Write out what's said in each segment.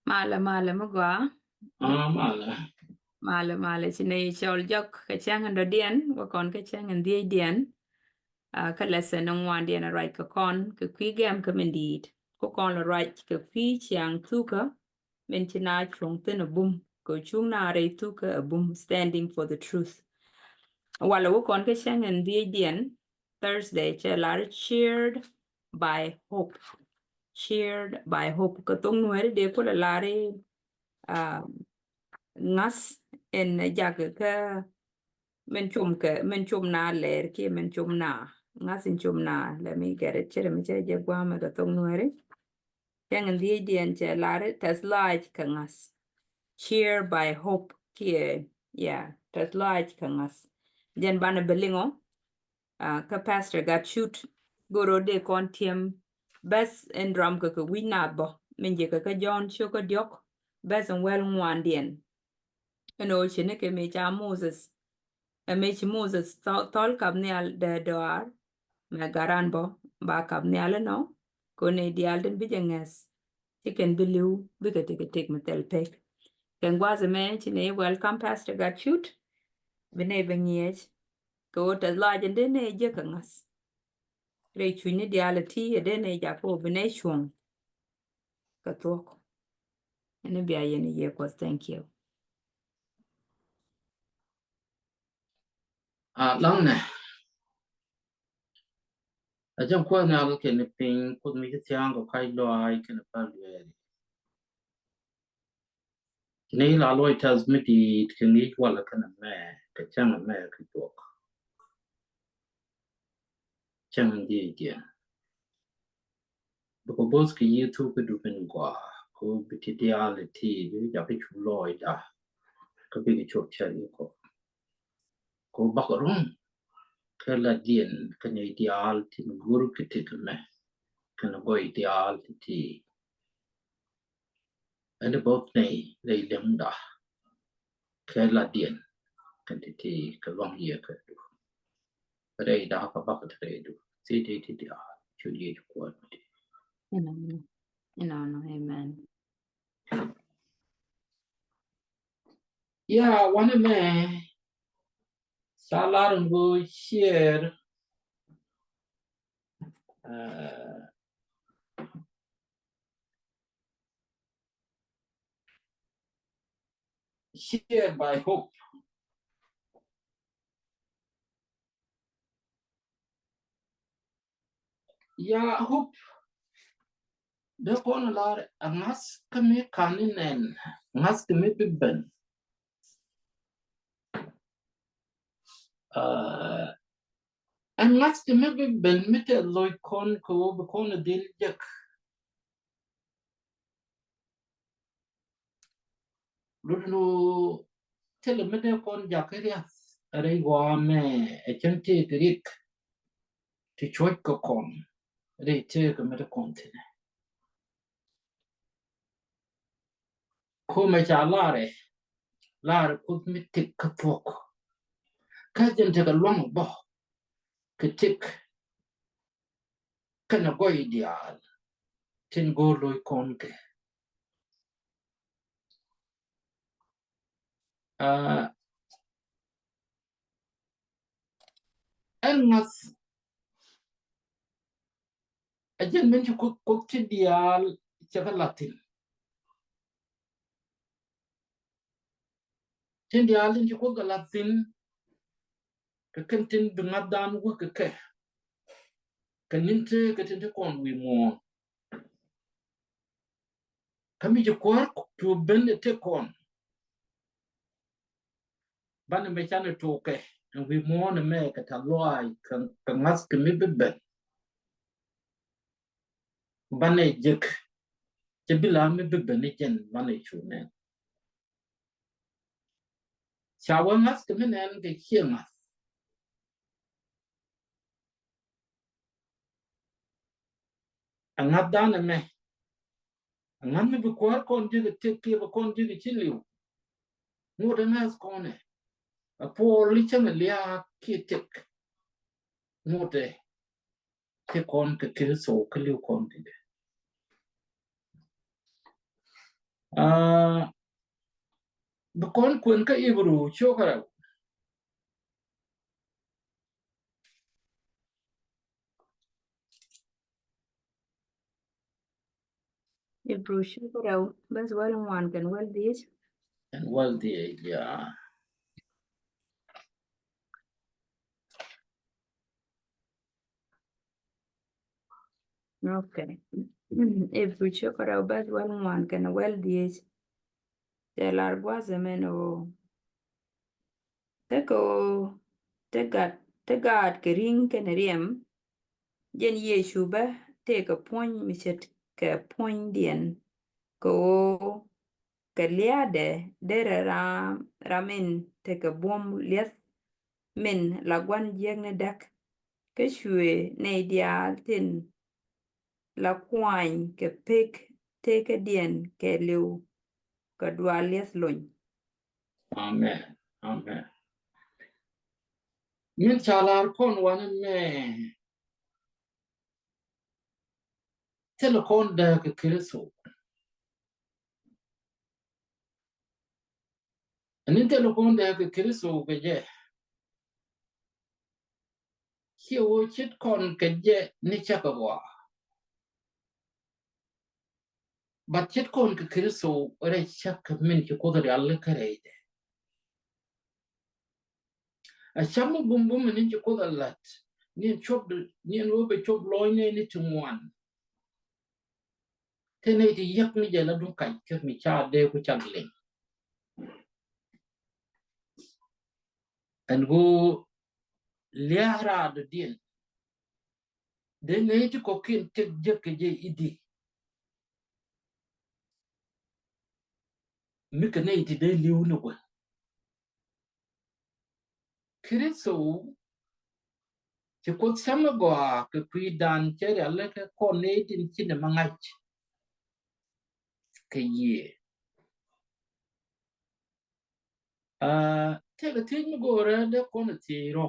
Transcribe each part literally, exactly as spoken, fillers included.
Malɛ, malɛ mi gɔaa. Ah, malɛ. Malɛ, malɛ, ci nɛy cɔl jɔk kɛ cäŋ in dɔ̱diɛn, wä kɔn kɛ cäŋ in dhiecdiɛn. Ah, kä lesson in ŋuandiɛn a ruac kɛ kɔn kɛ kui̱ gɛm kä min di̱i̱t. Kä kɔn lɛ ruac kɛ kui̱ ciaŋ thukä min ci na cuɔ̱ŋ thi̱n a bum, kɛ cuŋ na rɛy thukä a bum, standing for the truth. Walɛ wä kɔn kɛ cäŋ in dhiecdiɛn, Thursday, cɛ lar cheered by hope. Cheered by hope. Kɛ thok Nuɛri dee kulɛ lar i̱, ah, ŋa̱th in jak kä min cum kɛ, min cum na lɛr kiɛ min cum na. Ŋa̱th in cum na, let me get it. Cɛ mi cɛ jɛ guamɛ kɛ thok Nuɛri. Cäŋ in dhiecdiɛn cɛ lar i̱ tɛth lɔaac kɛ ŋa̱th. Cheered by hope kiɛ, yeah, tɛth lɔaac kɛ ŋa̱th. Jɛn banɛ bɛ liŋɔ, ah, kä Pastor Gatcut, go̱o̱r ɣöö dee kɔn tiɛm bɛth in ram kɛ kɛ wi̱c naath bä, min jɛ kɛ kä Jɔ̱ɔ̱n cio̱kä diɔ̱k, bɛth in wäl ŋuandiɛn. Ɛn ɣöö ci ni kɛ mëë ca Moses, ɛ mëë ci Moses thɔ-, thɔl kap nhial dee dɔaar, mɛ gat ran bä, ba kap nhial inɔ, kɛ ɣöö nɛy diaal tin bi jɛ ŋäth, ci kɛn bi li̱w, bikɛ tekɛ tëk mi thil pek. Kɛn gua̱a̱th ɛmɛ ci nɛy welcome Pastor Gatcut, bi nɛy bɛ ŋi̱eec, kɛ ɣöö tɛth lɔaac in dee nɛy jek kɛ ŋa̱th. Rɛy cucni diaal ɛ ti ɛ dee nɛy jak kɛ ɣöö bi nɛy cuɔ̱ŋ kɛ thuɔ̱k. Ɛn bia yɛn i̱ yiëë Kuɔth, thank you. A laŋnɛ. A jɛn Kuoth Nhial kɛnɛ piny, Kuoth mi ci thia̱a̱ŋ kɛ kac lɔaac kɛnɛ päl dueeri. Ni la luɔc tɛth mi di̱i̱t kɛ ŋi̱i̱c walɛ kɛnɛ mɛ, kɛ cäŋ mɛ kɛ juɔk. Cäŋ in dhiecdiɛn. Bikɛ bo̱th kɛ yiëë thuk kä dup in gɔaa, kɛ ɣöö bi ti diaal ti, bi jakä cu lɔɔcda, kä bikɛ cop cär i̱ kɔ. Kɛ ɣöö bakɛ ro̱ŋ kɛ ladiɛn kɛ nɛy diaal tin go̱r kɛ tëk mɛ, kɛnɛ gɔy diaal ti ti. Ɛn bo̱th nɛy rɛy liɛŋda kɛ ladiɛn kɛn ti ti kɛ luaŋ Yiëë kɛ du. Rɛyda kɛ bakɛ ti rɛydu. Thiecdɛ ti diaal. Cu Yecu Kuäär mi di̱i̱t. Amen. Inɔnɔ, amen. Ya, wanɛ mɛ ca lar in go̱o̱r share, uh, share by hope. Ya hope. Dee kɔn lar a ŋa̱th kä mi kan ni nɛn, ŋa̱th kä mi bi ben. Uh, ɛn ŋa̱th kä mi bi ben mi te loc kɔn kɛ ɣöö bi kɔn dhil jek. Lulu thilɛ mi dee kɔn jakä riath rɛy ɣɔaa mɛ ɛ cäŋ tëëk rik ti cuɔ̱c kɛ kɔn rɛy tëëk mi dee kɔn thi̱nɛ. Kumɛ ca larɛ, larɛ Kuoth mi tëk kä thuɔ̱k. Kä jɛn tekɛ luaŋ bä kɛ tëk kɛnɛ gɔy diaal tin go̱o̱r loc kɔn kɛ. Ah, ɛn ŋa̱th a jɛn min ci Kuoth, Kuoth ti diaal cɛ kɛ la̱th thi̱n. Tin diaal tin ci Kuoth kɛ la̱th thi̱n kɛ kɛn tin bi ŋa̱thdan wä kɛ kɛ. Kɛ ni̱n tëëkɛ tin ti kɔn wi̱i̱ muɔ̱ɔ̱n. Kä mi ci Kuäär cu ben ɛ tëk kɔn. Banɛ mɛ canɛ tokɛ ɛn wi̱i̱ muɔ̱ɔ̱n ɛmɛ kɛ tɛth lɔaac kɛ, kɛ ŋa̱th kɛ mi bi ben. Banɛ jek cɛ bi la mi bi ben ni jɛn banɛ cu nɛn. Ca wee ŋa̱th kɛ mi nɛn kɛ ciɛ ŋa̱th. Ɛ ŋa̱thdan ɛmɛ. Ɛ ŋa̱th mi bi Kuäär kɔn ji̱ kɛ tëk kiɛ bi kɔn ji̱ kɛ ci li̱w. Ŋot ɛ ŋa̱th kɔn ɛ. Ɛ puɔl i̱ cäŋ ɛ lia̱a̱ kiɛ tëk. Ŋot ɛ. Tëk kɔn kɛ Kritho kä li̱w kɔn kɛ kɛ. Ah, bi kɔn kuɛn kä Ibru cio̱kä rɛw. Ibru cio̱kä rɛw, bɛth wäl ŋuan kɛn wäl dhiec. Kɛn wäl dhiec, ya. Okay. Ibru cio̱kä rɛw, bɛth wäl ŋuan kɛn wäl dhiec. Cɛ lar gua̱th ɛmɛn ɣöö, tekɛ ɣöö te gaat, te gaat kɛ ri̱ŋ kɛnɛ riɛm, jɛn Yecu bä tëëkɛ puɔ̱ny mi ce̱tkɛ puɔ̱nydiɛn, kɛ ɣöö kɛ lia̱a̱dɛ derɛ ram, ram in tekɛ buɔ̱m li̱eth min la gua̱n jiäkni däk, kä cuɛ nɛy diaal tin la kuany kɛ pek tekädiɛn kɛɛliw kɛ dual li̱eth lony. Amen. Amen. Min ca lar kɔn wanɛ mɛ, thilɛ kɔn dääk kɛ Kritho. Ɛn in thilɛ kɔn dääk kɛ Kritho kɛ jɛ. Ciɛ ɣöö ce̱t kɔn kɛ jɛ ni cakɛ gɔaa. But ce̱t kɔn kɛ Kritho rɛy cak min ci Kuoth rialikä rɛydɛ. A cam mi bumbum ni ci Kuoth a la̱t, ni cuɔp, ni ɛn ɣöö bɛ cuɔp lɔcnɛ ni ti ŋuan. Te nɛy ti yiäk ni jɛ la duŋ kac kä mi ca dee ku cak liŋ. Ɛn ɣöö lia̱a̱ raadɔdiɛn dee nɛy ti kɔ̱kiɛn tëk jek kɛ jɛ i̱di. Mi kɛ nɛy ti dee li̱w ni gua̱n. Kritho ci Kuoth cam ɛ gɔaa kɛ kui̱dan cɛ rialikä kɔn nɛy tin ci nɛmɛ ŋa̱c kɛ yiëë. Aa, tëëkɛ thiec mi go̱o̱rä dee kɔn thiec rɔ.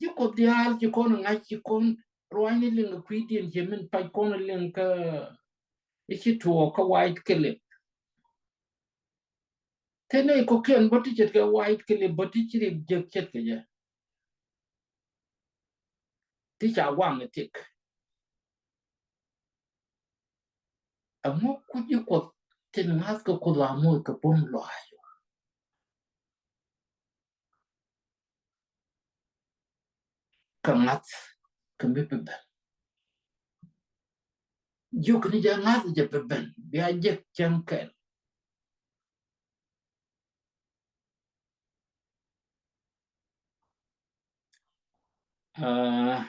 Ci Kuoth diaal ci kɔn ŋa̱c, ci kɔn ruaacni liŋ kɛ kui̱diɛn, ci min pac kɔn liŋ kä i̱ ci tuɔɔk kä White Cliff. Te nɛy kɔ̱kiɛn bä ti ce̱tkɛ White Cliff bä ti ci rik jek ce̱tkɛ jɛ. Ti ca waŋ i̱ tik. Ɛŋu kuc i̱ Kuɔth tin ŋa̱th kɛ Kuoth a moc kɛ buɔ̱m lɔaac? Kɛ ŋa̱th kɛ mi bi ben. Jiök ni jɛ ŋa̱th jɛ bi ben, bia jek cäŋ kɛl. Aa,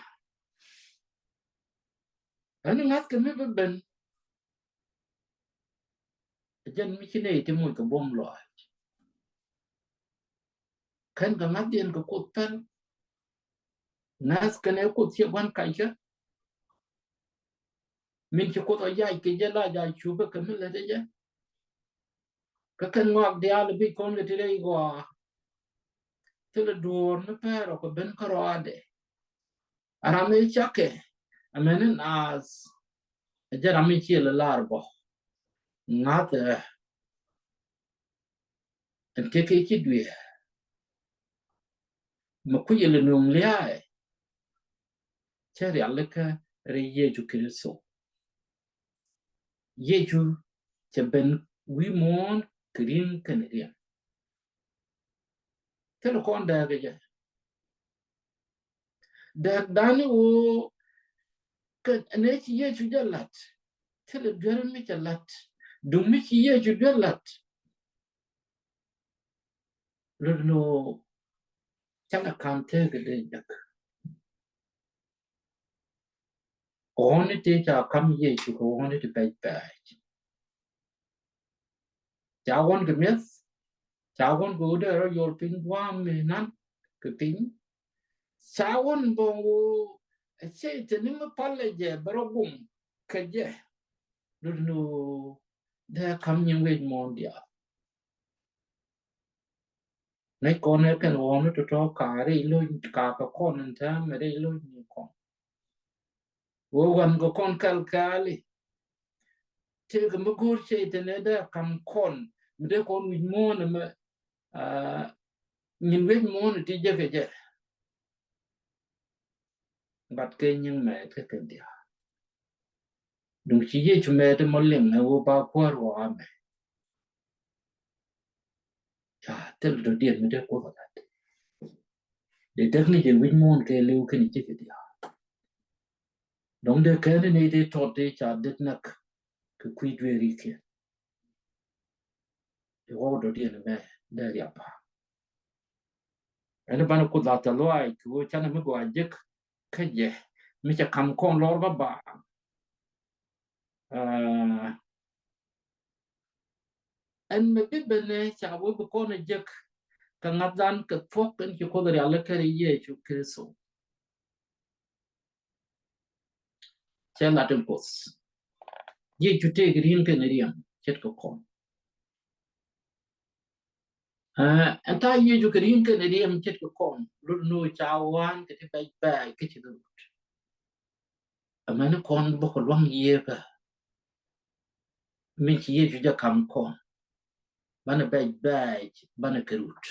ɛn ŋa̱th kɛ mi bi ben. Jɛn mi ci nɛy ti moc kɛ buɔ̱m lɔaac. Kɛn kɛ ŋa̱thdiɛn kɛ Kuoth päl. Ŋa̱th kɛn ɛ Kuoth ciɛ gua̱n kac kä. Min ci Kuoth ɔ yac kɛ jɛ la jac cupä kɛ mi lät ɛ jɛ. Kä kɛn ŋɔak diaal bi kɔn kɛ ti rɛy gɔaa. Thilɛ duɔ̱ɔ̱r mi pɛr ɔ kɛ ben kä rɔaadɛ. A ram i̱ cakɛ, a mɛn in ath, a jɛ ram i̱ ciɛ lɛ lar bɔ. Ŋa̱th ɛ, ɛn kɛ kɛ ci duëë. Mɛ kui̱ ilɛ nuŋ lia̱a̱ ɛ. Cɛ rialikä rɛy Yecu Kritho. Yecu cɛ ben wi̱i̱ muɔ̱ɔ̱n kɛ ri̱ŋ kɛnɛ riɛm. Thilɛ kɔn dääk kɛ jɛ. Dääk dani ɣöö kɛ nɛ ci Yecu jɛ la̱t. Thilɛ duer mi cɛ la̱t. Duŋ mi ci Yecu jɛ la̱t. Lur ni ɣöö canɛ ka̱n tëëkɛ dee jek. Ɣɔ̱ni ti ca ka̱m Yecu kɛ ɣɔ̱ni ti pɛc pɛc. Ca ɣɔ̱n kɛ mi̱eth, ca ɣɔ̱n kɛ ɣöö dee rɔ yɔl piny gua̱a̱m mi nan kɛ piny. Ca ɣɔ̱n bä ɣöö ɛ cɛy te ni mi palɛ jɛ bɛ rɔ gum kɛ jɛ. Lur ni ɣöö dee ka̱m nyin wec muɔ̱ɔ̱n diaal. Ŋäc kɔn ɛ kɛn ɣɔ̱ɔ̱n tɔ̱tɔ̱ ka rɛy lo̱ny ka kɛ kɔn ɛn täämɛ rɛy lo̱ny ni kɔn. Wee wan kɛ kɔn kɛl kɛɛli. tëëkɛ mi go̱o̱r cɛy-tan ɛ dee kam kɔn mi dee kɔn wi̱c muɔ̱ɔ̱n ɛmɛ, ah, nyin wi̱c muɔ̱ɔ̱n ti jek kɛ jɛ. But kɛ nyiŋ mɛɛt kɛ kɛn diaal. Duŋ ci Yecu mɛɛt mɔ liŋ ɛ wä ba kuäär wä amɛ. Ca thil dɔ̱diɛn mi dee Kuoth ɛ lat. Dee däk ni jɛ wi̱c muɔ̱ɔ̱n kɛ li̱w kɛn ji̱ kɛ diaal. Dɔ̱ŋ dee kɛn ni dee tɔt dee ca det näk kɛ kui̱ dueerikiɛn. Dee wä dɔ̱diɛn mɛ dee riap ba. Ɛn banɛ Kuoth a thil luaac kɛ ɣöö canɛ mi gɔaa jek kä jɛ mi cɛ kam kɔn lɔr bä baaŋ. Ah, ɛn mɛ bi ben ɛ ca wee bi kɔn ɛ jek kɛ ŋa̱thdan kɛ thuɔ̱k ɛn ci Kuoth rial ɛ kɛn Yecu Kritho. Cɛ lat in Kuoth. Yecu tëëkɛ ri̱ŋ kɛnɛ riɛm ce̱tkɛ kɔn. Ah, ɛn ta̱a̱ Yecu kɛ ri̱ŋ kɛnɛ riɛm ce̱tkɛ kɔn, lot ni ɣöö ca ɣɔ̱a̱n kɛ ti bɛc bɛɛc kä ci kɛ rut. Amäni kɔn bä kɛ lua̱ŋ Yiëëkä. Min ci Yecu jɛ kam kɔn. Banɛ bɛc bɛɛc, banɛ kɛ rut.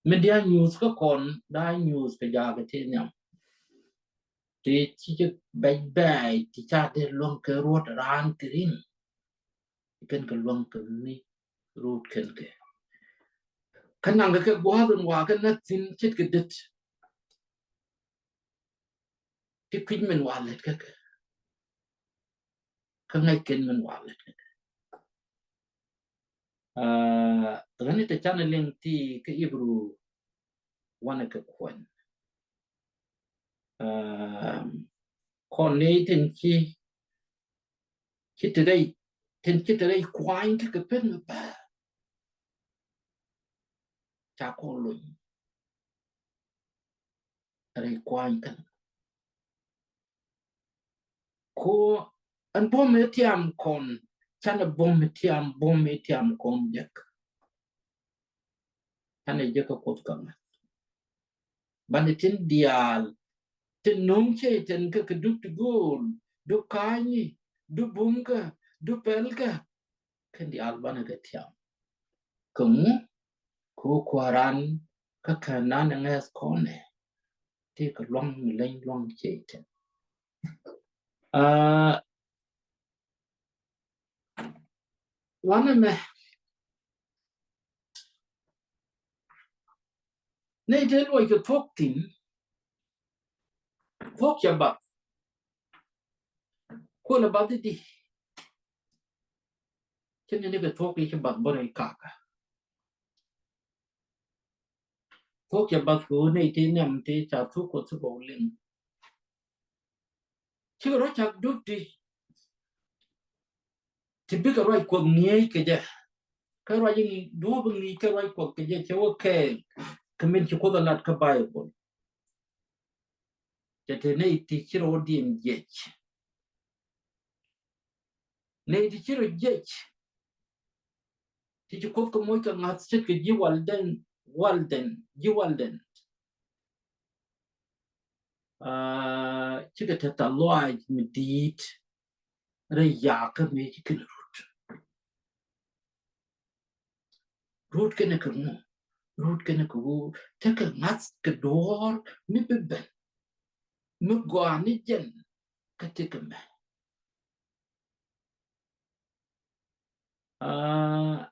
Min diaal nyuuth kä kɔn, da̱a̱ nyuuth kɛ jaakɛ ti nhiam. Ti ci jɛ bɛc bɛɛc, ti ca dee luäŋ kɛ ruɔ̱t raan kɛ ri̱ŋ. Kɛn kɛ luäŋ kɛ mi rut kɛn kɛ. Kä naŋ kɛ kɛ gua̱a̱th in wa kɛ näk thi̱n ce̱tkɛ det. Ti kui̱c min wa lät kä kɛ. Kä ŋäc kɛn min wa lät kä kɛ. Ah, ɣän i̱ te canɛ liŋ ti kä Ibru wanɛ kɛ kuɛn. Ah, kɔn ni tin ci, ci te rɛy, tin ci te rɛy kuany kä kɛ pen mi bä. Ca kɔn lony. Rɛy kuany kän. Ko ɛn buɔ̱m ëë tiam kɔn, canɛ buɔ̱m ëë tiam, buɔ̱m ëë tiam kɔn jek. Canɛ jek kä Kuoth kä ŋa̱th. Banɛ tin diaal, tin no̱o̱ŋ cɛy-tan kä kɛ duk ti go̱o̱l, duk ka̱a̱cni, duk bumkä, duk pɛlkä, kɛn diaal banɛ kɛ tiam. Kä ŋu, kä kua̱ran, kä kɛ nan ɛ ŋɛth kɔnɛ, ti kɛ luaŋ mi leny luaŋ cɛy-tan. Ah, wanɛ mɛ. Nɛy te luɔc kɛ thuɔ̱k thi̱n. Thuɔ̱k cɛ bath. Kuɔlɛ bath i̱di. Cɛ ni ni kɛ thuɔ̱k i̱ cɛ bath bä rɛy kakä. Thuɔ̱k cɛ bath kɛ ɣöö nɛy te nhiam te ca thuk kɔ thuk kɔ liŋ. Cikɛ rɔ cak dup ti, ti bikɛ ruac Kuɔth ŋi̱eec kɛ jɛ. Kä ruac i̱ ŋi̱i̱c, duɔ̱ɔ̱p i̱ ŋi̱i̱c kä ruac Kuɔth kɛ jɛ cɛ wä kɛɛl kɛ min ci Kuoth ɛ lat kä Baibol. Cɛ te nɛy ti ci rɔɔdiɛn jiɛc. Nɛy ti ci rɔ jiɛc. Ti ci Kuoth kɛ moc kɛ ŋa̱th ce̱tkɛ ji̱ walden, walden, ji̱ walden. Ah, cikɛ te thaluac mi di̱i̱t rɛy yakä mëë ci kɛn rut. Rut kɛnɛ kɛ ŋu, rut kɛnɛ kɛ wu, tekɛ ŋa̱th kɛ duɔ̱ɔ̱r mi bi ben, mi gɔaa ni jɛn kä tekɛ mɛ. Ah,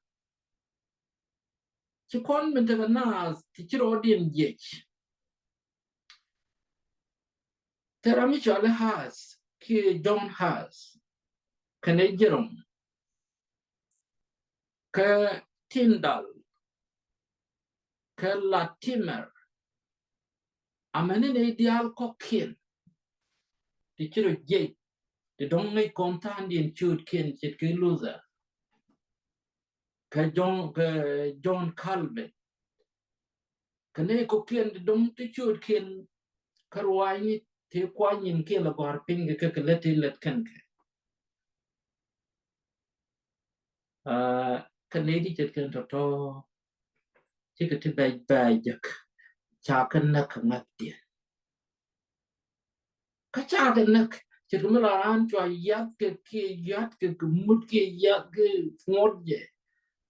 ci kɔn min tekɛ naath ti ci rɔɔdiɛn jiɛc. Te ram mi cɔali Hus kiɛ John Hus kɛnɛ Jerome kɛ Tyndale kɛ Latimer. Amäni nɛy diaal kɔ̱kiɛn ti ci rɔ jiɛc ti dɔ̱ŋ ŋäc kɔn tha̱a̱ŋdiɛn ciötkiɛn ce̱tkɛ Luther kɛ John, kɛ John Calvin. Kɛ nɛy kɔ̱kiɛn ti dɔ̱ŋ ti ciötkiɛn kä ruaacni ti kuany nyin kiɛn lɛ gɔ̱a̱r piny kɛ kɛ kɛ lät ti lät kɛn kɛ. Ah, kɛ nɛy ti ce̱tkɛn tɔ̱tɔ̱ cikɛ ti bɛc bɛc jek ca kɛ näk kɛ ŋa̱thdiɛn. Kä ca kɛ näk, Ce̱tkɛ mi la raan cua yath kɛ kiɛ yath kɛ kɛ mut kiɛ yath kɛ ŋuɔ̱t jɛ.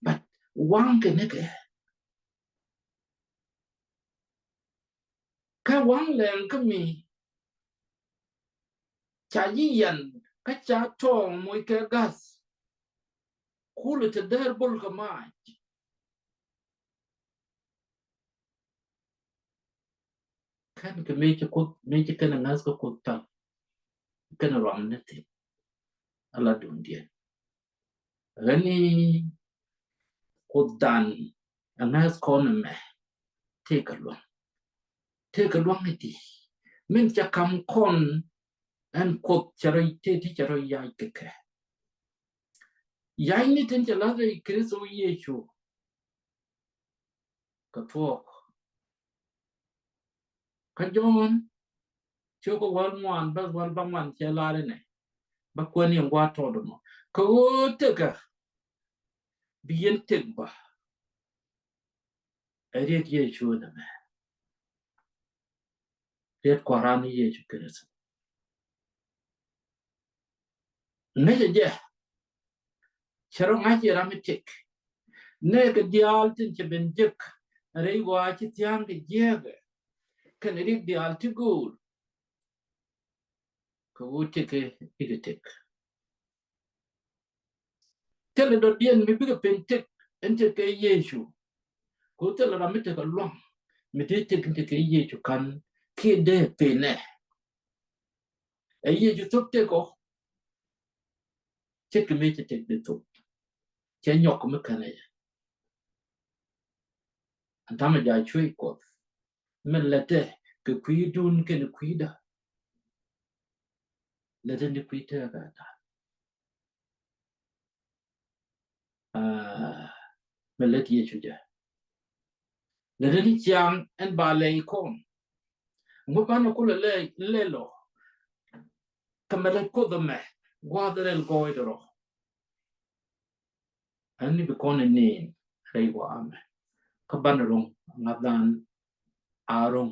But waŋ kɛ ni kɛ. Kä waŋ lɛŋ kä mi ca ji̱ yɛn kä ca tɔɔŋ moc kɛ ga̱th. Kulɛ te däär bol kɛ mac. Kɛn kɛ mëë ci Kuoth, mëë ci kɛn ɛ ŋäth kä Kuoth pal. Kɛn ɛ ruam ni thi̱n. Ala duŋdiɛn. Ɣän i̱ Kuothdan ɛ ŋäth kɔn ɛmɛ. Tëëkɛ lua̱ŋ. Tëëkɛ lua̱ŋ i̱di. Min ca ka̱m kɔn ɛn Kuoth cɛ rɔ tëë ti cɛ rɔ yac kɛ kɛ. Ya̱cni tin cɛ la̱th rɛy Kritho Yecu. Kɛ thuɔ̱k. Kä Jɔ̱ɔ̱n cio̱k kä wäl ŋuan bäth wäl bä ŋuan cɛ lar inɛ. Bä kuɛn in gua̱a̱th tɔɔt ɛmɔ. Kɛ ɣöö tekä bi yɛn tëk bä. Ɛ riet Yecu nɛmɛ. Riet Kua̱ran ni Yecu Kritho. Ŋäcɛ jɛ. Cɛ rɔ ŋa̱c i̱ ram mi tëk. Nɛ kɛ diaal tin cɛ ben jek rɛy ɣɔaa ci thia̱a̱ŋ kɛ jiääkɛ. Kɛn rik diaal ti go̱o̱r. Kɛ ɣöö tëk ikɛ tëk. Thilɛ dɔ̱diɛn mi bikɛ pen tëk ɛn tëk kɛ Yecu. Kɛ ɣöö thilɛ ram mi tekɛ lua̱ŋ mi dee tëk ɛn tëk kɛ Yecu ka̱n kiɛ dee penɛ. Ɛ Yecu thop tëk ɔ. Ce̱tkɛ mëë cɛ tëk dee thop. Cɛ nyɔk mi känɛ jɛ. Ɛn täämɛ jaa cuec Kuɔth. Min lätɛ kɛ kui̱dun kɛnɛ kui̱da. Lätɛ ni kui̱ tëkä da̱a̱n. Aa, min lät Yecu jɛ. Lätɛ ni ciaŋ ɛn ba lɛy kɔn. Ŋu banɛ kulɛ lɛ, lɛ lɔ. Kä mɛ lät Kuoth ɛmɛ gua̱a̱th rɛl gɔɔydɛ rɔ. Ɛn ni bi kɔn ɛ nin rɛy wa amɛ. Kä banɛ ro̱ŋ ŋa̱thdan a ro̱ŋ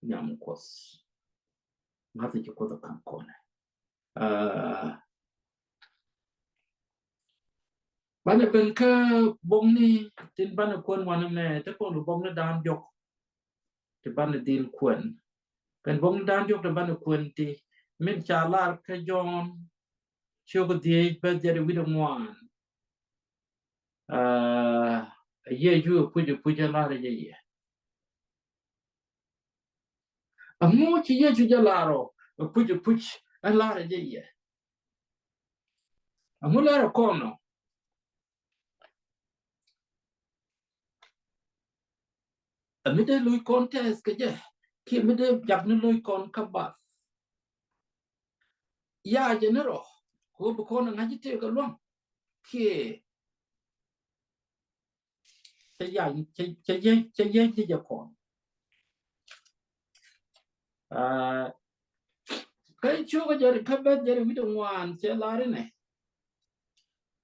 nyam Kuɔth. Ŋa̱th ci Kuoth ɛ ka̱m kɔnɛ. Aa, banɛ ben kä bokni tin banɛ kuɛn wanɛ mɛ te kɔn bokni dan diɔk. Ti banɛ dhil kuɛn. Kɛn bokni dan diɔk ti banɛ kuɛn ti min ca lar kä Jɔ̱ɔ̱n. Ciök dhiec bäth jɛt wi̱cdɛ ŋuan. Aa, Yecu ɛ puc ɛ puc ɛ lar jɛ yɛ. Ɛŋu ci Yecu jɛ lar ɔ ɛ puc ɛ puc ɛ lar jɛ yɛ. Ɛŋu lar ɛ kɔn ɔ. Ɛ mi dee loc kɔn tɛth kɛ jɛ kiɛ mi dee jak ni loc kɔn kä bath. Ya jɛ ni rɔ kɛ ɣöö bi kɔn ɛ ŋa̱c i̱ tëëkɛ lua̱ŋ kiɛ cɛ ya cɛ cɛ yec cɛ yec ni jɛ kɔn. Aa, kä cukɛ jɛ kä beth jɛ wi̱cdɛ ŋuan cɛ lar inɛ.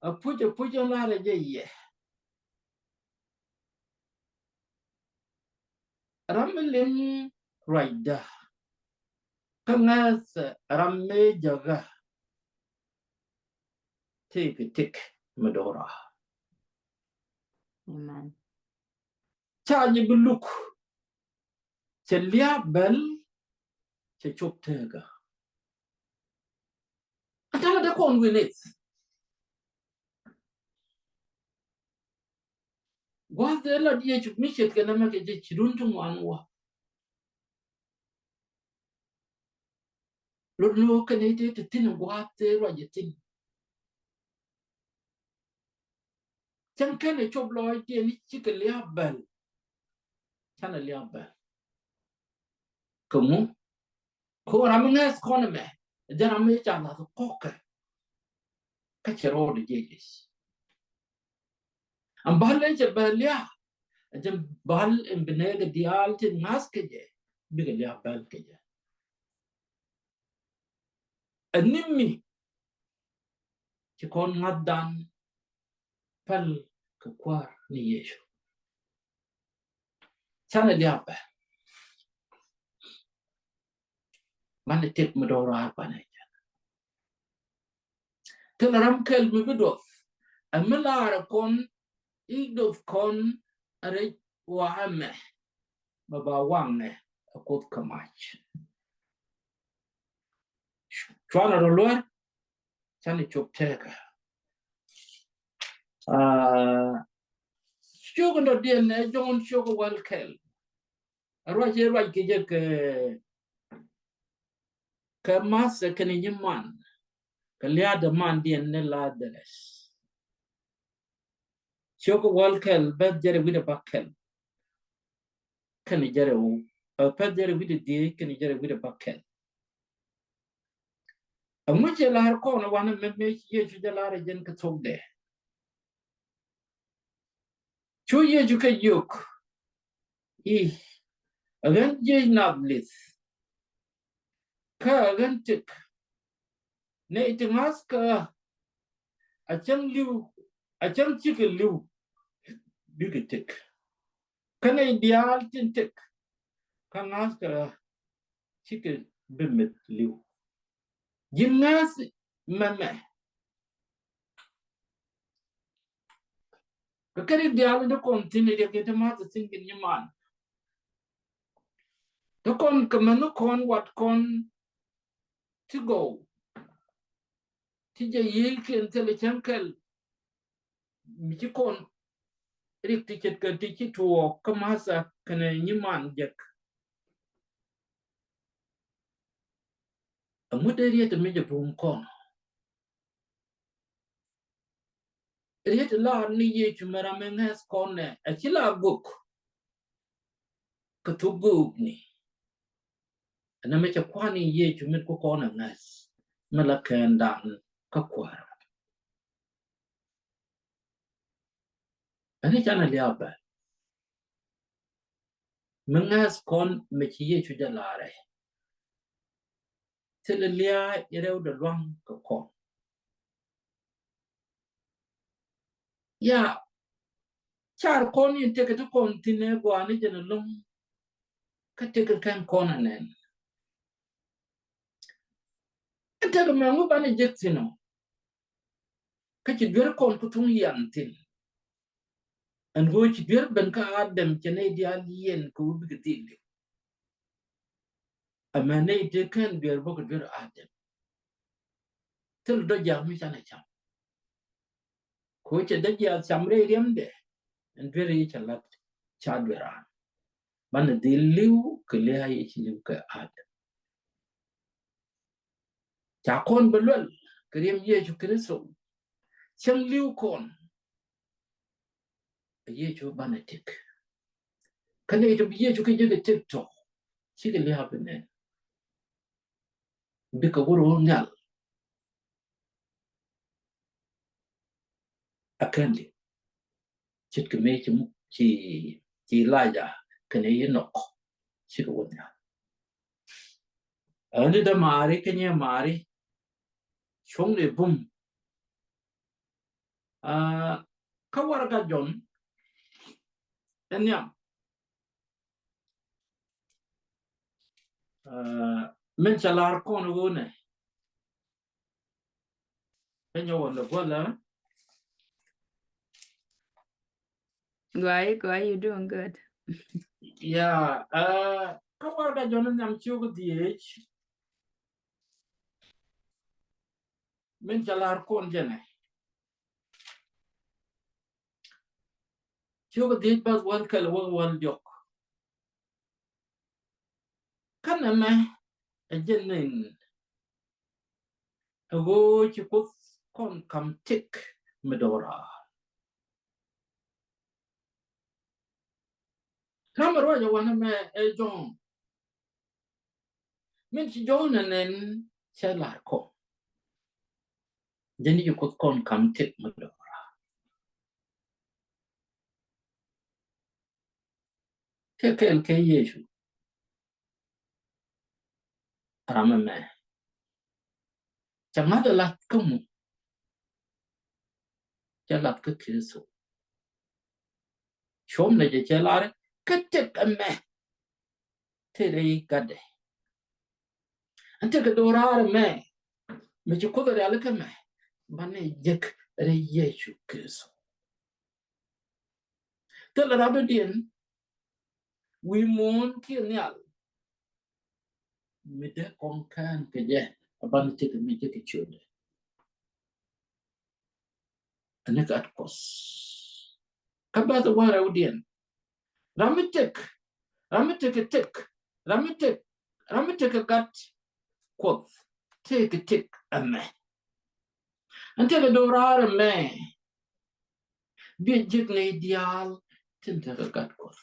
Ɛ puc ɛ puc ɛ lar ɛ jɛ yɛ. Ram mi liŋ ruacda kä ŋäth ram mi jäkä. Tëëkɛ tëk mi do̱ra. Amen. Ca jɛ bi luk cɛ lia̱a̱ bɛl cɛ cop tëëkä. Ataŋä dee kɔn wi̱n ith. Gua̱a̱th ëë lat Yecu mi ce̱tkɛ nɛmɛ kɛ jɛ ci run ti ŋuan wä. Lot ni ɣöö kɛn i̱ tëë ti thi̱n gua̱a̱th ëë ruac ɛ thi̱n. Cäŋ kɛn ɛ cop lɔɔcdiɛn i̱ cikɛ lia̱a̱ bɛl. Canɛ lia̱a̱ bɛl. Kä ŋu? Kä ram mi ŋäth kɔn ɛmɛ jɛn ram mi ca la̱th kɔkɛ. Kä cɛ rɔɔdɛ jiɛc. Ɛn bal in cɛ bɛ lia̱a̱. Jɛn bal in bi nɛɛkɛ diaal tin ŋa̱th kɛ jɛ bikɛ lia̱a̱ bɛl kɛ jɛ. Ɛ ni mi ci kɔn ŋa̱thdan päl kɛ Kuäär ni Yecu. Canɛ lia̱a̱ bɛl. Banɛ tëk mi dɔ̱k raar banɛ jɛn. Thilɛ ram kɛl mi bi duɔth. Ɛ mi laarɛ kɔn i̱ duɔth kɔn ɛ rɛc wa ɛmɛ. Mɛ ba waŋɛ ɛ Kuoth kɛ mac. Cuanɛ rɔ luɛr. Canɛ cop tɛɛkä. Aa, ciök in dɔ̱diɛn ɛ Jɔ̱ɔ̱n ciök wäl kɛl. Ruac ëë ruac kɛ jɛ kɛ, kɛ mathɛ kɛnɛ nyiman, kɛ lia̱a̱dɛ mandiɛn ni Ladharus. Ciök wäl kɛl, bɛth jɛrɛ wi̱dɛ bäkɛl kɛnɛ jɛrɛ wu, ɛ, bɛth jɛrɛ wi̱dɛ dhieec kɛnɛ jɛrɛ wi̱dɛ bäkɛl. Ɛŋu cɛ la̱r kɔn ɛ wanɛ mɛ mëë ci Yecu jɛ la̱r ɛ jɛn kɛ thokdɛ? Cu Yecu kɛ jiök i̱, ɛ ɣän jiec nath lith, kä ɛ ɣän tëk. Nɛy ti ŋa̱th kä ɣä, a cäŋ li̱w, a cäŋ cikɛ li̱w bikɛ tëk. Kä nɛy diaal tin tëk kä ŋa̱th kä ɣä, cikɛ bi meth li̱w. Ji̱n ŋa̱th mɛmɛ. Kɛ kɛ ri diaal in te kɔn thi̱n riɛk in te math thi̱n kɛ nyiman. Te kɔn kɛ mɛn ni kɔn wat kɔn ti gɔw. Ti jɛ yiëëkiɛn thilɛ cäŋ kɛl. Mi ci kɔn rik ti ce̱tkɛ ti ci tuɔɔk kä mathɛ kɛnɛ nyiman jek. Ɛŋu dee riet mi jɛ bum kɔn? Riet lar ni Yecu mɛ ram mi ŋäth kɔn nɛ, a ci la gok. Kä thuk gok ni. Ɛn ɛmɛ cɛ kuan ni Yecu mi ku kɔn a ŋäth mi la kɛn dan kä kuäär. Ɛn i̱ canɛ lia̱a̱ bɛ. Mi ŋäth kɔn mi ci Yecu jɛ la̱rɛ. Thilɛ lia̱a̱ i rɛwdɛ lua̱ŋ kɛ kɔn. Ya, car kɔn in tekɛ ti kɔn thi̱n ɛ gɔaa ni jɛn ɛlɔ̱ŋ. Kä tekɛ kɛn kɔn ɛ nɛn. Ɛ tekɛ mɛ ŋu banɛ jek thi̱n ɔ. Kä ci duer kɔn ku thuŋ yian thi̱n. Ɛn ɣöö ci duer ben kä Adam cɛ nɛy diaal yiɛn kɛ ɣöö bikɛ dhil li̱w. Ɛmɛ nɛy tëë kɛn duer bä kɛ duer Adam. Thil dɔ̱ jiath mi canɛ cam. Kɛ ɣöö cɛ dɔ̱ jiath cam rɛy riɛmdɛ. Ɛn duer i̱ cɛ la̱t ca duer an. Banɛ dhil li̱w kɛ lia̱a̱ i̱ ci li̱w kɛ Adam. Ca kɔn bɛ luɛl kɛ riɛm Yecu Kritho. Cäŋ li̱w kɔn. Ɛ Yecu banɛ tëk. Kä nɛy ti bi Yecu kɛ jek ɛ tëk tɔ. Cikɛ lia̱a̱ bi nɛn. Bikɛ wä ro̱o̱ nhial. A kɛn di. Ce̱tkɛ mëë ci, ci, ci Elijah kɛnɛ Enok. Cikɛ wä nhial. Ɛn i̱ dämaari kä nyimaari. Cuɔ̱ŋ ni bum. Aa, kä warɛga Jɔ̱ɔ̱n. Ɛn nhiam. Aa, min cɛ lar kɔn ɣöö nɛ. Kä nyɛ wä lɛ guɔlä. Guay, Guay, you doing good. Yeah, aa, kä warɛga Jɔ̱ɔ̱n nhiam ciök dhieec. Min cɛ lar kɔn jɛnɛ. Ciök dhieec bäth wäl kɛl wä wäl diɔk. Kä nɛmɛ ɛ jɛn nɛn. Ɛ ɣöö ci Kuoth kɔn ka̱m tëk mi do̱raar. Ram ruac ɛ wanɛ mɛ ɛ Jɔ̱ɔ̱n. Min ci Jɔ̱ɔ̱n ɛ nɛn cɛ lar kɔn. Jɛn i̱ ci Kuoth kɔn ka̱m tëk mi do̱raar. Kɛ kɛl kɛ Yecu. Ram ɛmɛ. Cɛ ŋa̱th ɛ la̱th kä mu. Cɛ la̱th kä Kritho. Cuɔ̱m nɛ jɛ cɛ lar kä tëk ɛmɛ. Tëë rɛy gatdɛ. Ɛn tëë kɛ do̱raar ɛmɛ. Mi ci Kuoth rialikä mɛ. Banɛ jek rɛy Yecu Kritho. Thilɛ ram dɔ̱diɛn wi̱i̱ muɔ̱ɔ̱n kiɛ nhial mi dee kɔn kään kɛ jɛ, a banɛ tëk mi jek kɛ ciötdɛ. Ɛn ni gat Kuɔth. Kä bäth wäl rɛwdiɛn. Ram mi tëk, ram mi tëk kɛ tëk, ram mi tëk, ram mi tëk kɛ gat Kuɔth tëk kɛ tëk ɛmɛ. Ɛn tëk kɛ do̱raar ɛmɛ. Biɛ jek nɛy diaal tin tëk kɛ gat Kuɔth.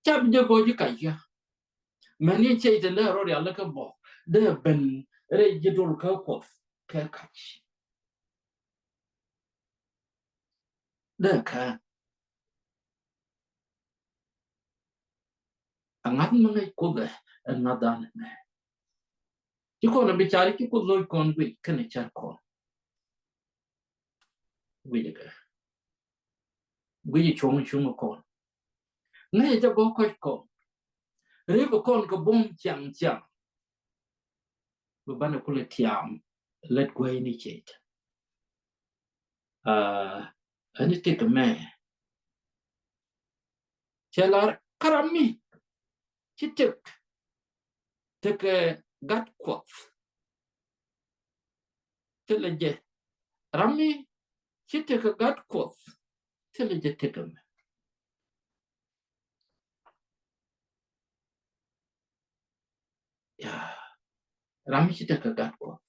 Ca bi jɛ gɔɔ ji̱ kac kä. Mɛn ni cɛy tin dee rɔ rial kä bɔ dee ben rɛy ji̱ dol kä Kuɔth kɛ kac. Dee kä. A ŋa̱th mi ŋäc Kuoth ɛ, ɛn ŋa̱th dan ɛmɛ. Ci kɔn a bi car ci Kuoth loc kɔn guic kɛnɛ cär kɔn. Guic kɛ. Guic cuɔ̱ŋ cuŋ kɔn. Ŋäc jɛ bä kɔc kɔn. Rip kɔn kɛ buɔ̱m ciaŋ ciaŋ. Bi banɛ kulɛ tiam lät guäyni ciet. Aa, ɛn ni tëk mɛ. Cɛ lar kä ram mi ci tëk, tëk kɛ gat Kuɔth. Thilɛ jɛ. Ram mi ci tëk kɛ gat Kuɔth. Thilɛ jɛ tëk mɛ. Ya. Ram mi ci tëk kɛ gat Kuɔth.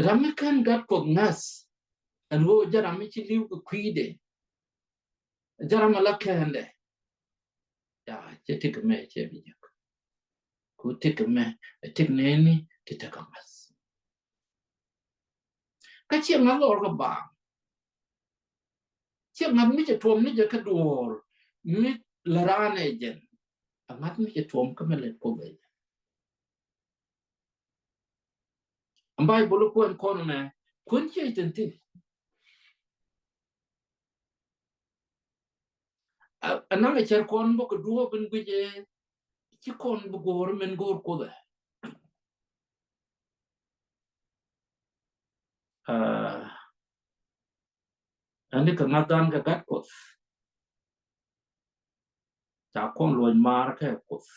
Ram mi kän gat Kuɔth ŋäth. Ɛn ɣöö jɛ ram mi ci li̱w kɛ kui̱dɛ. Jɛ ram mi la käändɛ. Ya, cɛ tëk mɛ cɛ bi jek. Ku tëk mɛ, tëk nɛɛni ti tëk kɛ ŋäth. Kä ciɛ ŋa̱th lɔr kä baaŋ. Ciɛ ŋa̱th mi cɛ tuɔm ni jɛ kä duɔ̱ɔ̱r mi lɛ raan ɛ jɛn. A ŋa̱th mi cɛ tuɔm kä mi lɛ tuɔm ɛ jɛn. Ɛn Bayböl kuɛn kɔn nɛ kuɛn ciɛ itɛn thi̱n. Ɛ, ɛ naŋ ɛ cɛr kɔn bä kɛ duɔ̱ɔ̱p in guic ɛ ci kɔn bi go̱o̱r min go̱o̱r Kuoth ɛ. Aa, ɛn ni kɛ ŋa̱th dan kɛ gat Kuɔth. Ca kɔn luɔc maar kɛ Kuoth.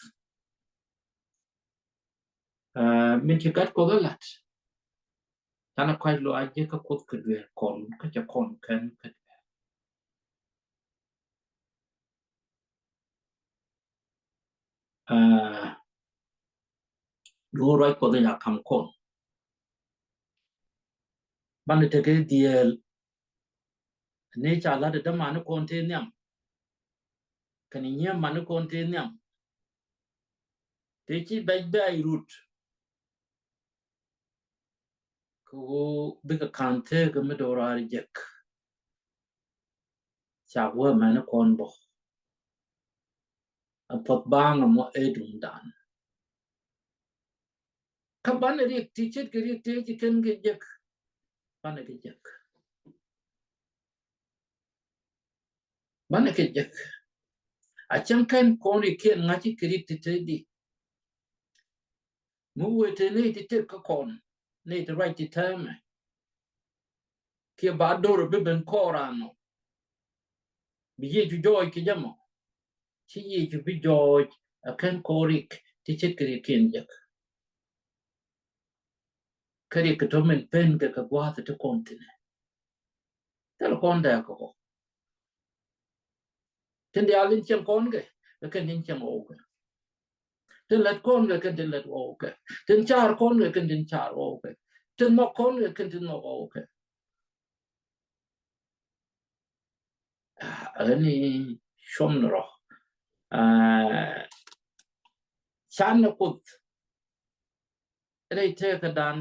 Aa, min ci gat Kuɔth ɛ la̱t. Canɛ kɔc luaac ji̱ kä Kuoth kɛ dueer kɔn kä cɛ kɔn kɛn kä dueer. Aa, duɔ̱ɔ̱r ruac Kuɔth in a ka̱m kɔn. Banɛ tekɛ dhieel ni ca la̱t dämani kɔn tëë nhiam. Kɛn nyiee mani kɔn tëë nhiam. Tëë ci bɛc bɛ̈ɛ̈c rut. Kɛ ɣöö bikɛ ka̱n thëëk mi do̱raar jek. Ca wee mɛni kɔn bä. A puɔth baaŋ ɛmɔ ɛ duŋdan. Kä banɛ riɛk ti ce̱tkɛ riɛk tëë ci kɛn kɛ jek. Banɛ kɛ jek. Banɛ kɛ jek. A cäŋ kɛn kɔn riɛkiɛn ŋa̱ci kɛ riɛk ti te di. Mi wee te nɛy ti tek kä kɔn, nɛy ti ruac ti täämɛ. Kiɛ ba do̱r bi ben kɔɔr anɔ. Bi Yecu jɔɔc kɛ jɛ mɔ. Ci Yecu bi jɔɔc a kɛn kɔɔr riɛk ti ce̱tkɛ riɛkiɛn jek. Kä riɛk kɛ tɔ min pen kɛ kɛ gua̱a̱th ti kɔn thinɛ. Thil kɔn dee kɛ kɔ. Tin diaal in cieŋ kɔn kɛ, kɛ kɛn tin cieŋ ɣɔw kɛ. Tin lät kɔn kɛ, kɛn tin lät ɣɔw kɛ. Tin caar kɔn kɛ, kɛn tin caar ɣɔw kɛ. Tin nhɔk kɔn kɛ, kɛn tin nhɔk ɣɔw kɛ. Aa, ɣän i̱ cuɔm ni rɔ. Aa, canɛ Kuoth. Rɛy tëëkädan,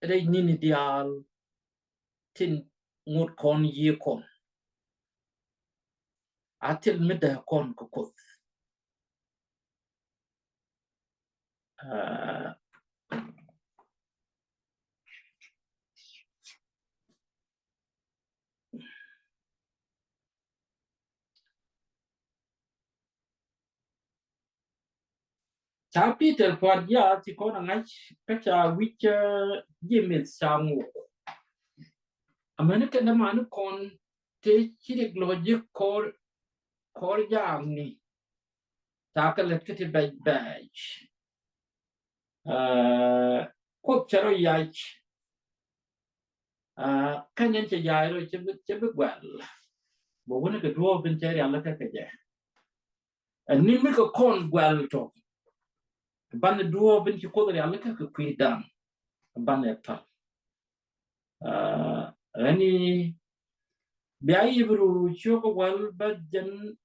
rɛy ni̱ni diaal tin ŋot kɔn yiëë kɔn. A thil mi dee kɔn kɛ Kuoth. Aa, Ca Peter pua̱t yath ci kɔn a ŋa̱c kä ca wi̱c, eh, ji̱ mith ca ŋuk. Amäni kɛn dämani kɔn te ci rik lɔ ji̱ kɔr, kɔr jaakni. Ca kɛ lät kä ti bɛc bɛc. Eh, Kuoth cɛ rɔ yac. Eh, kä nyin cɛ yac rɔ cɛ bi, cɛ bi guɛl. Bɛ wuni kɛ duɔɔp in cɛ rial kä kɛ jɛ. Ɛn ni mi kɛ kɔn guɛl tɔ. Banɛ duɔɔp in ci Kuoth rial kä kɛ kui̱dan. Banɛ päl. Ah, ɛn ni bia Ibru ciök wäl bä jɛn,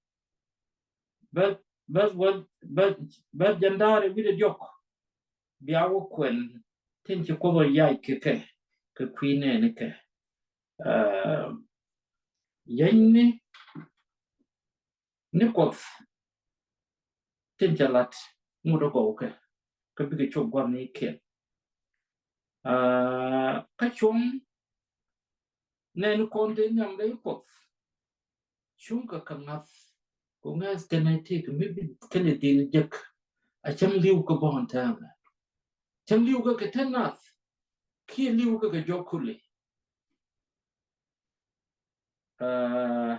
bä, bä, bä, bä jɛn da̱rɛ wi̱dɛ diɔk. Bia wä kuɛn tin ci Kuoth ɔ yac kɛ kɛ, kɛ kui̱ nɛɛni kɛ. Ah, yɛn ni ni Kuoth tin cɛ lat ŋut ɔ gɔw kɛ, kä bikɛ cop gua̱n ni kiɛn. Ah, kä cuɔ̱ŋ nɛn kɔn te nhiam rɛy Kuoth cuŋ kɛ kɛ ŋa̱th, kɛ ŋa̱th kɛn ɛ tëk mi bi kɛn ɛ dhil jek. A cäŋ li̱w kɛ bɔn täämɛ, cäŋ li̱w kɛ kɛ te nath kiɛ li̱w kɛ kɛ jɔk kuli. Ah,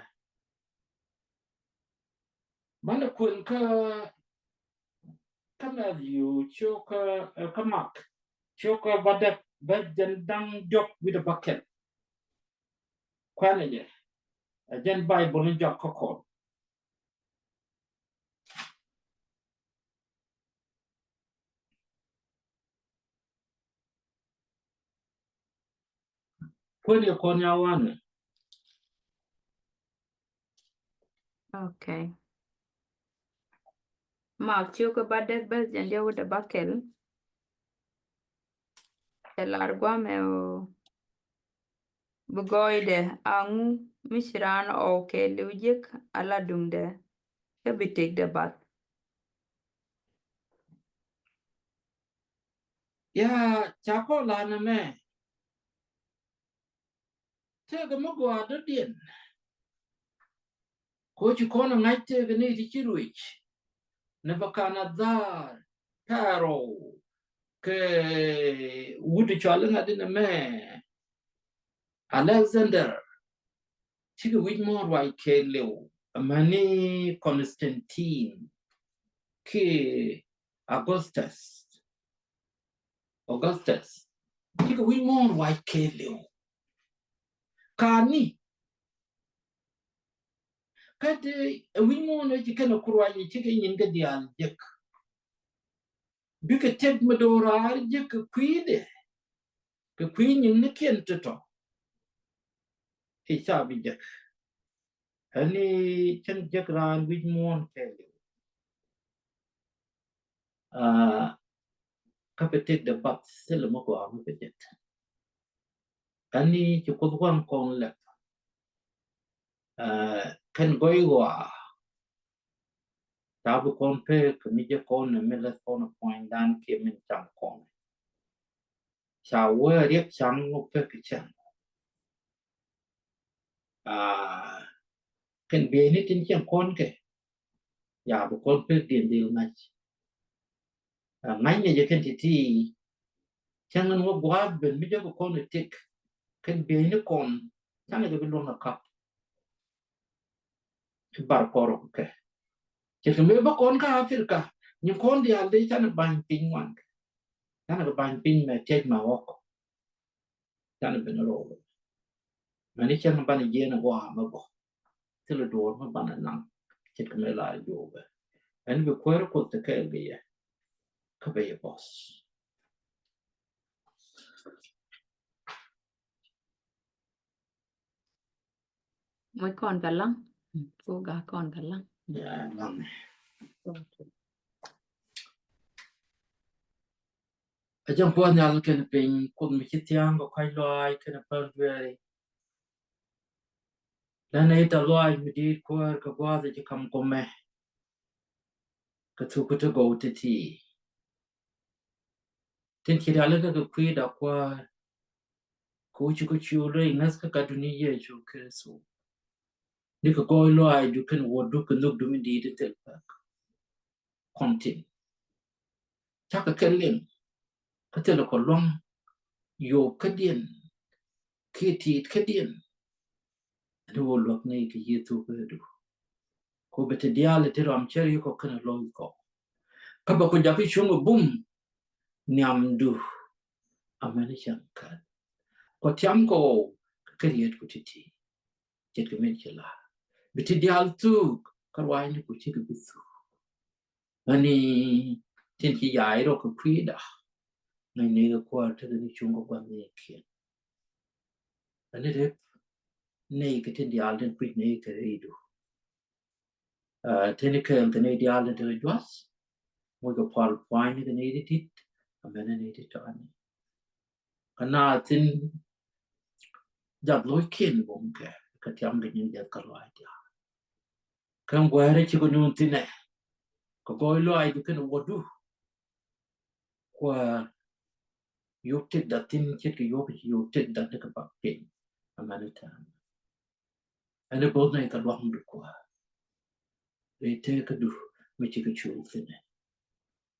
banɛ kuɛn kä, kä Matthew ciök, eh, kä Mark ciök bädäk bä jɛn da̱ŋ diɔk wi̱dɛ bäkɛl. Kuanɛ jɛ, ɛ jɛn Bible ni jɔak kä kɔn. Kuäär yɛ kɔn ya wanɛ. Okay. Mark ciök kä bädäk bä jɛn diɔk wi̱dɛ bäkɛl. Cɛ lar guamɛ ɣöö bi gɔɔydɛ a ŋu mi ci raan ɔw kɛɛliw jek a la duŋdɛ kä bi tëkdɛ bath. Ya ca kɔ lanɛ mɛ. Tëëkɛ mi gɔaa dɔ̱diɛn. Ko ci kɔn ŋa̱c tëëkɛ ni ti ci ruec. Nebukadnezar, Pɛro, kɛ wut cɔal iŋa di nɛ mɛ, Alexander. Cikɛ wi̱c muɔ̱ɔ̱n ruac kɛɛliw, amäni Constantine kiɛ Augustus. Augustus. Cikɛ wi̱c muɔ̱ɔ̱n ruac kɛɛliw. Kani kä te ɛ wi̱c muɔ̱ɔ̱n ɛ ci kɛn ɛ ku ruac ɛ cikɛ nyin kɛ diaal jek. Bikɛ tëk mi do̱raar jek kɛ kui̱dɛ, kɛ kui̱ nyin ni kiɛn tɔ̱tɔ̱. I̱ ca bi jek. Ani cäŋ jek raan wi̱c muɔ̱ɔ̱n kɛɛliw. Ah, kä bi tëkdɛ bath thilɛ mi gɔaa mi bi jek. Ani ci Kuoth waŋ kɔn lɛp. Ah, kɛn gɔy ɣɔaa. Ca bi kɔn pek mi jɛ kɔn mi lɛth kɔn puɔ̱nydan kiɛ min cam kɔn. Ca wee riɛk caŋ ŋu pek cɛn. Ah, kɛn bieyni tin cɛn kɔn kɛ. Ya bi kɔn pek diɛn dil ŋa̱c. Ah, ŋa̱c ni jɛ kɛn ti̱ti̱. Cäŋ ni wä gua̱a̱th ben mi jɛ bi kɔn itik. Kɛn bieyni kɔn. Cäŋ ni jɛ bi luɔ̱ŋ a kap. Ci bar kɔr kɛ. Ci kɛ mëë bä kɔn kä Africa, nyin kɔn diaal dee canɛ ba̱ny piny ŋuan kɛ. Canɛ kɛ ba̱ny piny mɛ tiɛc ma wɔk. Canɛ ben rɔɔdɛ. Mɛni cɛn banɛ jiɛn a gɔaa mɛ bɔ. Thilɛ duɔ̱ɔ̱r mɛ banɛ naŋ. Ci kɛ mëë la joobɛ. Ɛn bi kuäär Kuoth te kɛɛl bi yɛ. Kä bɛ yɛ bɔs. Moc kɔn kɛ laŋ. Thok gak kɔn kɛ laŋ. Ya, laŋ. A jɛn puɔth nhial kɛn piny, Kuoth mi ci thia̱a̱ŋ kɛ kɔc lɔaac kɛn päl dueeri. Lɛn a i̱ tɛ lɔaac mi di̱i̱t Kuäär kɛ gua̱a̱th a ci kam gomɛ. Kɛ thuk kä ti gɔw ti ti. Tin ci rialikä kɛ kui̱da Kuäär. Kɛ wi̱c ci kɛ ciöl rɛy ŋäth kä Katdu ni Yecu Kritho. Ni kɛ gɔɔy lɔaacdu kɛn wuɔ̱tdu kɛ nhökdu mi di̱i̱t in thil pek. Kɔn tin. cakɛ kɛ liŋ, kä thilɛ kɔ luaŋ yop kädiɛn kiɛ tiit kädiɛn. Ɛn wä luäk nɛy kɛ Yecu kɛ du. Kɔ bi ti diaal ti ram cär yi kɔ kɛnɛ lo̱c kɔ. Kä bɛ kɔ jakä cuŋ ɛ bum nhiamdu. Amäni cäŋ kän kɔ tiam kɔ kɛ riet ku ti̱ti̱. Ce̱tkɛ min ci la bi ti diaal thuk kä ruaacni ku cikɛ bi thuk. Ani tin ci yaac rɔ kɛ kui̱da. Ŋäc nɛy kɛ kuäär tekɛ ni cuŋ kɛ gua̱n nɛy kiɛn. Ani rep nɛy kɛ tin diaal tin kui̱c nɛy kɛ rɛydu. Tini kɛɛl kɛ nɛy diaal tin tekɛ juath. Muc kɛ pual pua̱ny ni kɛ nɛy ti dit. Amɛn ni nɛy ti tɔani. Kä naath tin jath lo̱ckiɛn bum kɛ kɛ tiam kɛ nyin jɛth kä lɔaac diaal. Kä ŋuɛ̈rä cikɛ nuun thinɛ kɛ gɔɔy lɔaacdu kɛnɛ wädu. Kuäär yop tëkda thin ce̱tkɛ yop ci yop tëkda ni kɛ bak piny. Amäni täämɛ. Ɛn ɛ bo̱th nɛy kɛ luaŋdu kuäär. Rɛy tëëkädu mi cikɛ cuul thinɛ.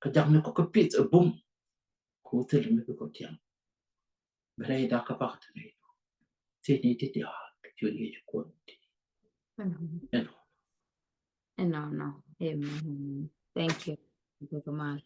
Kä jakni kɔ kä pith ɛ bum. Ku thil mi bi kɔ tiam. Bi rɛyda kä bak ti rɛydu. Thil ni ti diaal kɛ cuul Yecu Kuɔth ti. Ɛnɔ. Ɛnɔ nɔ. Amen. Thank you. Thank you so much.